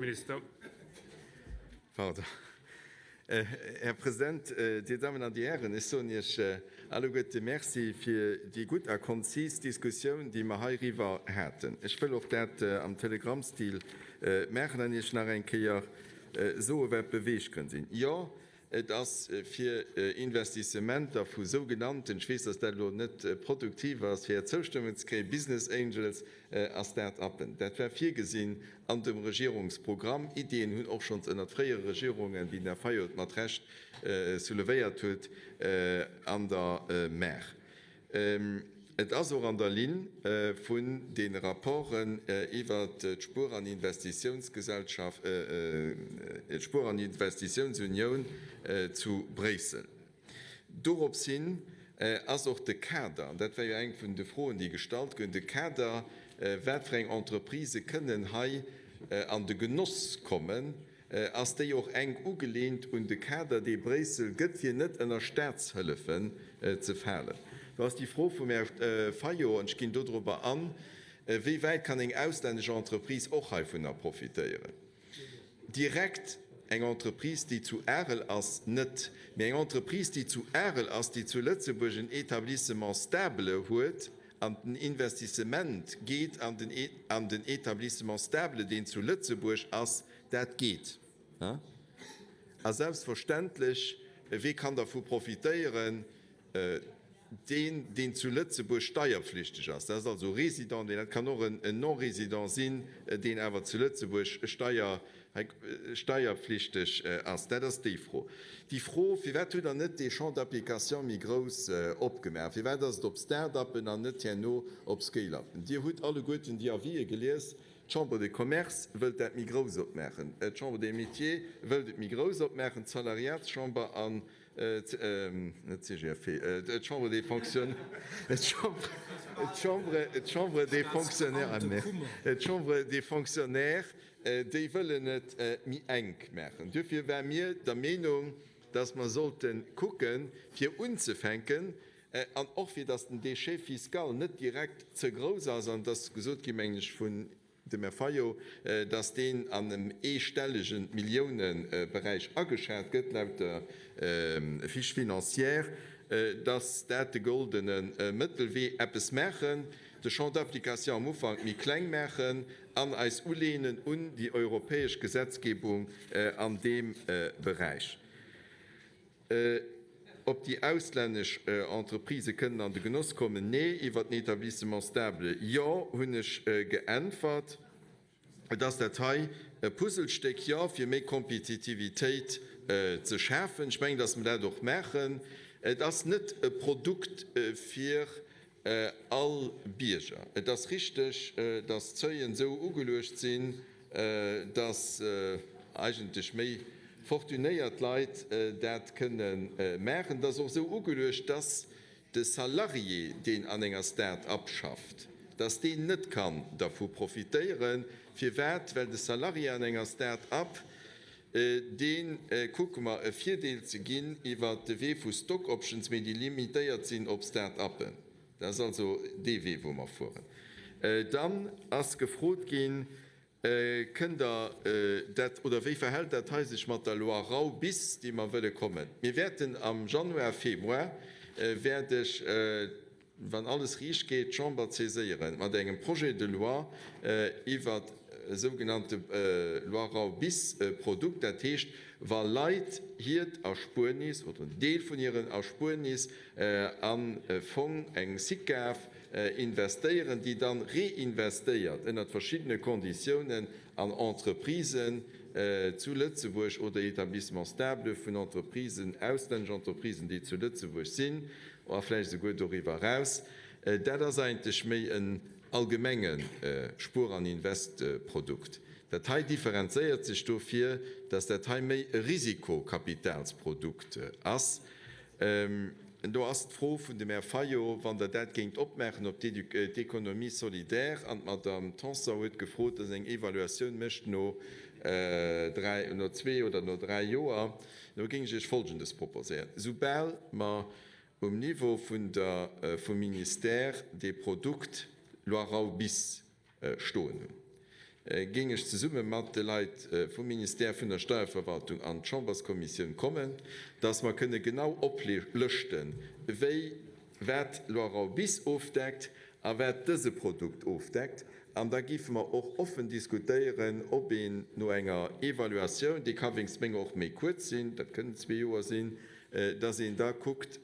Minister. Pardon. Här President, Dir Dammen an Dir Hären, ech soen Iech alleguerte Merci fir déi gutt a konzis Diskussioun, déi mer heiriwwer haten. Ech wëll och dat am Telegrammstil maachen an Iech nach eng Kéier soen, wat d'Beweeggrënn sinn. Jo, Et ass fir Investissementer vu sougenannten, ech weess, dass dat elo net produktiv ass, fir Är Zoustëmmung ze kréien, Business Angels a Start-uppen. Dat war virgesinn an dem Regierungsprogramm. Iddien hunn och schonns ënnert fréiere Regierungen, wéi den Här Fayot mat Recht soulevéiert huet, an der Maach. Et ass och an der Linn vun de Rapporten iwwert d'Spuer an Investitiounsgesellschaft, d'Spuer an Investitiounsunioun zu Bréissel. Dorops hin ass och de Kader, an dat war jo eng vun de Froen, déi gestallt goun, de Kader, wat fir eng Entreprisë kënnen hei an de Genoss kommen, Ass déi och enk ugeleent un de Kader, dee Bréissel gëtt, fir net ënner Staatshëllefen ze falen? Do ass déi Fro vum Här Fayot, an ech ginn dodrobber an, Wéi wäit kann eng auslännesch Entreprise och heivunner profitéieren? Direkt eng Entreprise, déi zu Arel ass, net, mee eng Entreprise, déi zu Arel ass, déi zu Lëtzebuerg en Établissement stable huet, An den Investissement geet an den an den Établissement stable, deen zu Lëtzebuerg ass. Dat geet. A selbstverständlech, wee kann dervu profitéieren? Deen, deen zu Lëtzebuerg steierpflichteg ass. Dat ass also e Résident, mee dat kann och en Non-Résident sinn, deen awer zu Lëtzebuerg steier steierpflichteg ass. Dat ass déi Fro. Déi Fro, Firwat hutt Der net dee Champ d'application méi grouss opgemaach? Firwat ass et op Start-uppen an net herno op Scale-uppen? Dir hutt alleguerten déi Avisë gelies. D'Chambre de Commerce wëllt dat méi grouss opmaachen, d'Chambre des Métiers wëllt et méi grouss opmaachen, d'Salariatschamber an net d'CGFP, d'Chambre des Fonctionnaires, d'Chambre des Fonctionnaires, d'Chambre des Fonctionnaires, Déi wëllen et méi enk maachen. Duerfir ware mir der Meenung, dass mer sollte kucken, fir unzefänken, an och fir dass den Déchet fiscal net direkt ze grouss ass, an et ass gesot ginn, mengen ech, vun dem Här Fayot, dass deen an em eestellege Milliouneberäich ageschat gëtt, laut der Fiche financière, dass dat de goldene Mëttelwee, eppes maachen, de Champ d'application am Ufank méi kleng maachen an eis uleenen un déi europäesch Gesetzgebung an deem Beräich. Ob déi auslännesch Entreprisë kënnen an de Genoss kommen? Nee. Iwwert den Établissement stable? Jo, hunn ech geäntwert. Et ass dat hei e Puzzlestéck, jo, fir méi Kompetitivitéit ze schafen. Ech mengen, dass mer dat och maachen. Et ass net e Produkt fir all Bierger. Et ass richteg, dass d'Seuilen esou ugeluecht sinn, dass eigentlech méi fortunéiert Leit dat kënne maachen. Et ass och esou ugeluecht, dass de Salarié, deen an enger Start-up schafft, dass deen net kann dervu profitéieren. Firwat? Well de Salarié an enger Start-up, dee kucke mer e Virdeel ze ginn iwwert de Wee vu Stock Options, mee déi limitéiert sinn op Start-uppen. Dat ass also dee Wee, wou mer fueren. Dann ass gefrot ginn, Kënnt Der dat, oder wéi verhält dat hei sech mat der Loi Rau bis, déi mer wëlle kommen? Mir wäerten am Januar, Februar wäert ech, wann alles riicht geet, d'Chamber saiséiere mat engem Projet de loi iwwert e sougenannte Loi Rau bis Produkt. Dat heescht, wa Leit hiert Erspuernis oder en Deel vun hiren Erspuernis an e Fong, eng SICAV, investéieren, déi dann reinvestéiert ënnert verschiddene Konditiounen an Entreprisen zu Lëtzebuerg oder Établissements stables vun Entreprisen, auslännesch Entreprisen, déi zu Lëtzebuerg sinn a vläicht esouguer doriwwer eraus. Dat ass eigentlech méi en allgemenge Spuer an Investprodukt. Dat hei differenzéiert sech dofir, dass dat hei méi e Risikokapitalsprodukt ass. Do ass d'Fro vun dem Här Fayot, wann Der dat géingt opmaachen op d'Économie solidaire, an d'Madame Tanson huet gefrot, dass een eng Evaluatioun mécht no dräi, no zwee oder no dräi Joer. Do géing ech Iech Folgendes proposéieren, Soubal mer um Niveau vun der, vum Ministère dee Produkt Loi Rau bis stoen hunn. géing ech zesumme mat de Leit vum Ministère vun der Steierverwaltung an d'Chamberskommissioun kommen, dass mer kënne genau oplëschten, wéi wat d'Loi Rau bis ofdeckt a wat dëse Produkt ofdeckt. An da géife mer och offen diskutéieren, ob een no enger Evaluatioun, déi ka wéinst menger och méi kuerz sinn, dat kënnen zwee Joer sinn, dass een da kuckt,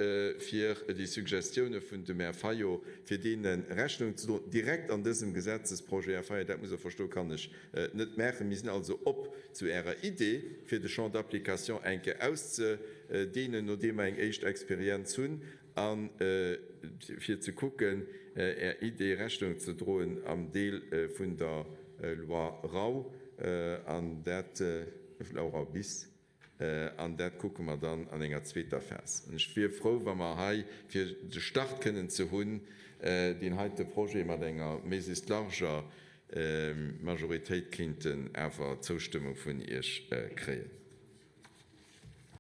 fir déi Suggestioune vun dem Här Fayot, fir deene Rechnung ze droen, direkt an dësem Gesetzesprojet. Här Fayot, dat musst Der verstoen, kann ech net maachen. Mir sinn also op zu Ärer Idee, fir de Champ d'application eng Kéier auszudehnen, nodeem mer eng éischt Experienz hunn, a fir ze kucken, Är Idee Rechnung ze droen am Deel vun der Loi Rau an dat, Loi Rau bis. An dat kucke mer dann an enger zweeter Phas. An ech wier frou, wa mer hei, fir de Start kënnen ze hunn, deen heite Projet mat enger méiglechst larger Majoritéit kéinten awer d'Zoustëmmung vun Iech kréien.